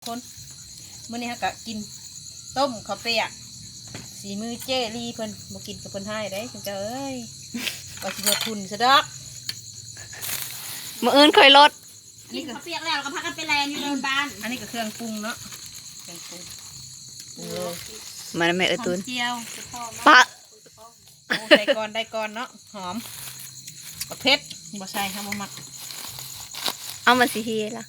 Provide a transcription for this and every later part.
ຄົນ ມື້ນີ້ເຮົາກະກິນຕົ້ມເຂົ້າປຽກ ສີມືເຈ້ລີເພິ່ນ ບໍ່ກິນກະເພິ່ນຮ້າຍເດ້ ເຈົ້າເອີຍ ວ່າຊິເໝິດທຸ່ນຊະດອກ. ມື້ອື່ນຄ່ອຍລົດ. ອັນນີ້ກະ ກິນເຂົ້າປຽກແລ້ວ ແລ້ວກະພາກັນໄປແລ່ນຢູ່ເດີ່ນບ້ານ. ອັນນີ້ກະເຄື່ອງປຸງເນາະ ເຄື່ອງປຸງ ປຸງໂລ ມານຳແມ່ເອີຍຕູນ ຫອມຈຽວ ປະ ໂອ້ ໃສ່ກ່ອນ ໄດ້ກ່ອນເນາະ ຫອມ ບັກເຜັດ ບໍ່ໃສ່ ເຮົາບໍ່ມັກ. ເອົາ ມັນຊິເຮລະ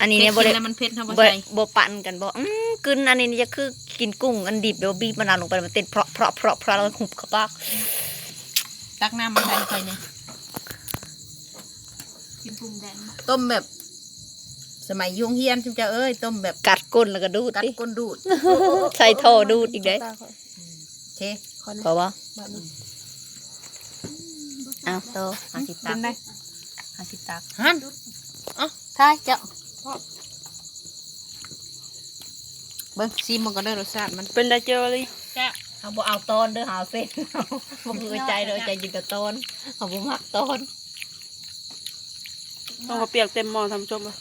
ອັນນີ້ນີ້ ເຜັດ ບໍ່ໄດ້ ກິນແລ້ວມັນເຜັດ ເຮົາບໍ່ ບໍ່ ໃສ່ ບໍ່ປັນກັນບໍ່? ອືມ ກິ່ນອັນນີ້ນີ້ ຈະຄືກິນກຸ້ງອັນດິບ ແລ້ວບີບມະນາວລົງໄປ ແລ້ວມັນເຕັ້ນເພາະໆໆ ແລ້ວຫຸບເຂົ້າປາກ. ຕັກນ້ຳມາໃສ່ຂ້ອຍແດ່. ກິນປຸງແດງ ຕົ້ມແບບສະໄໝຢູ່ໂຮງຮຽນ ຊຸມເຈົ້າເອີຍ ຕົ້ມແບບ ກັດກົ້ນແລ້ວກະດູດ ກັດ ຕິ ກົ້ນດູດ ໃສ່ທໍ່ດູດອີກເດ້. ໂອເຄ ພໍບໍ່? ບາດນີ້ ເອົາ ຕໍ່ ຫາຊິຕັກ ເປັນໃດ? ຫາຊິຕັກ ຫັ້ນ ເອົ້າ ຖ່າຍເຈົ້າ ເບິ່ງ ຊີມເບິ່ງກ່ອນເດີ ລົດຊາດມັນ ເປັນໃດເຈີລີ? ແຊບ. ເຮົາບໍ່ເອົາຕອນເດີ ເຮົາເອົາເສັ້ນ ບໍ່ຄືເອື້ອຍໃຈເດີ ເອື້ອຍໃຈກິນແຕ່ຕອນ ເຮົາບໍ່ມັກຕອນ. ຕ້ອງເອົາປຽກເຕັມໝໍ້ ທ່ານຜູ້ຊົມເອີຍ.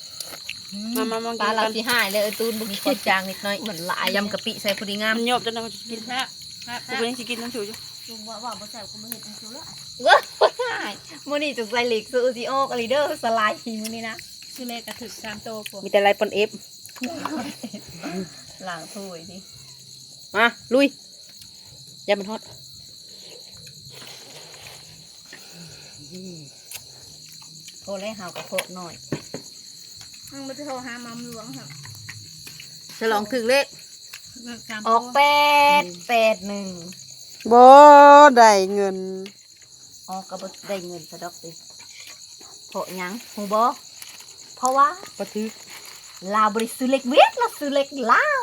ອືມ ມາ ມາ ມາກິນ ປາລາວ ກັນ ຊິຫາຍເລີຍ ເອີຍຕູນ ບໍ່ມີຄວາມຈາງນິດໜ້ອຍ ມັນຫຼາຍ ຢຳກະປິໃສ່ພໍດີງາມ ມັນຫຍອບຈົນນະ ມັນຊິກິນ ແຊບ ແຊບ ແຊບ ກູຍັງຊິກິນນຳສູຢູ່ ສູບໍ່ ເວົ້າບໍ່ແຊບ ກູບໍ່ເຮັດໃຫ້ສູລະ. ເອີຍ ມື້ນີ້ສົງໄສເລກສູຊິອອກອີ່ຫຼີເດີ ສະໄລມື້ນີ້ນະ ຊື່ເລກກະຖືກສາມໂຕ ມີແຕ່ໄລ່ປ່ອນເອັບ ລ້າງຖ້ວຍຕິ ມາ ລຸຍ. ຢ່າມັນຮອດ ພໍແລ້ວ ເຮົາກະເພາະໜ້ອຍ ຍັງບໍ່ໄດ້ໂທຫາໝໍຫຼວງ ສະຫຼອງຖືກເລກ ເລກສາມໂຕ ອອກແປດແປດໜຶ່ງ ບໍ່ໄດ້ເງິນ ອອກກະບໍ່ໄດ້ເງິນຊະດອກຕິ ເພາະຫຍັງຮູ້ບໍ່? ເພາະວ່າ ບໍ່ຖືກ ລາວບໍ່ໄດ້ຊື້ເລກຫວຽດ ລາວຊື້ເລກລາວ.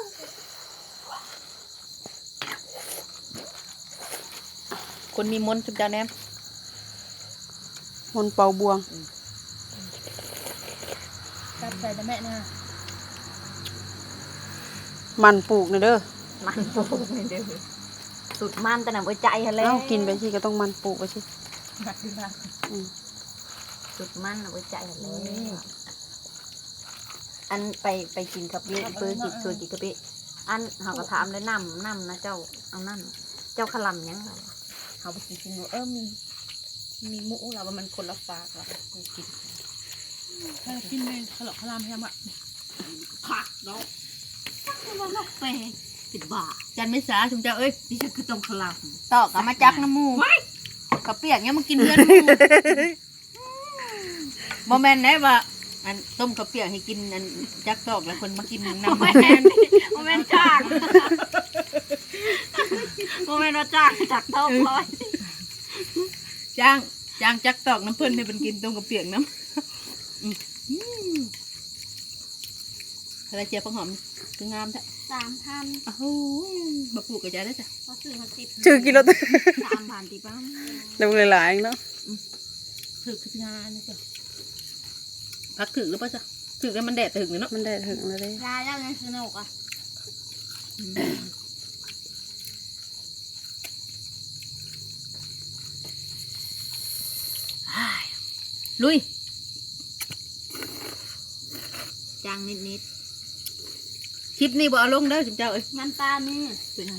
ຄົນມີມົນ ຊຸມເຈົ້າແນມ ມົນເປົ່າບ່ວງ ອືມ ຈັບໃສ່ແຕ່ແມ່ນະ ໝັ່ນປູກແດ່ເດີ ໝັ່ນປູກແດ່ເດີ ສູດໝັ່ນແຕ່ນຳເອື້ອຍໃຈຫັ້ນແຫຼະ ເອົ້າ ກິນໄປຊີ້ກະຕ້ອງໝັ່ນປູກໄປຊີ້ ໝັ່ນຢູ່ບ້ານ ອືມ ສູດໝັ່ນນຳເອື້ອຍໃຈຫັ້ນແຫຼະ ອືມ. ອັນໄປ ໄປກິນກະປິ ເປີກິນ ຊວນກິນກະປິ ອັນເຮົາກະຖາມແລ້ວ ນ້ຳ ນ້ຳນະເຈົ້າ ເອົານ້ຳ ເຈົ້າຄະລຳຫຍັງ? ເຮົາໄປກິນຊິງໂງ ເອີ ມີ ມີໝູ່ລາວວ່າມັນຄົນລະຝາກລາວກິນ ເອີ ກິນໄປຄະລອກຄະລຳແຮງວ່າ ຄັກເນາະ ຄັກເນາະ ແປ ເປັນບ້າ ຈັນເມສາ ຊຸມເຈົ້າເອີຍ ນີ້ຄືຕົ້ມຄະລຳ ຕອກກະມາຈັກນຳໝູ່ ເຂົ້າປຽກຍັງມາກິນເຮືອນໝູ່. ບໍ່ແມ່ນໄດ໋ວ່າ ອັນ ຕົ້ມເຂົ້າປຽກໃຫ້ກິນ ອັນ ຈັກຕອກແລ້ວເພິ່ນມາກິນນຳ ບໍ່ແມ່ນ ບໍ່ແມ່ນຈ້າງ ບໍ່ແມ່ນວ່າຈ້າງຈັກຕອກ ອືມ ຮ້ອຍ ຈ້າງ ຈ້າງຈັກຕອກນຳເພິ່ນ ໃຫ້ເພິ່ນກິນຕົ້ມເຂົ້າປຽກນຳ ອືມ ອືມ. ເທົ່າໃດເຈ້ຍ ຜັກຫອມຄືງາມແທ້? ສາມພັນ ໂອ້ໂຫ ມາປູກກະຈາຍໄດ້ຈ້ະ ພໍຊື້ຮອດສິບ ຖືກກິໂລ ສາມພັນຕິ ປ້າ ໄດ້ບັກຫຼາຍໆເນາະ ອືມ ຖືກຄືງາມນີ້ຈ້ະ ຜັກຖືກຫຼືບໍ່ຈ້ະ ຖືກແລ້ວມັນແດດຖືກເນາະ ມັນແດດຖືກແລ້ວເດ້ ລາຍແລ້ວຍັງສະໜຸກອະ ອືມ. ລຸຍ ຈ້າງນິດໆ ຄລິບນີ້ບໍ່ເອົາລົງເດີ ຊຸມເຈົ້າເອີຍ ງານປາມີ ເປັນຫຍັງ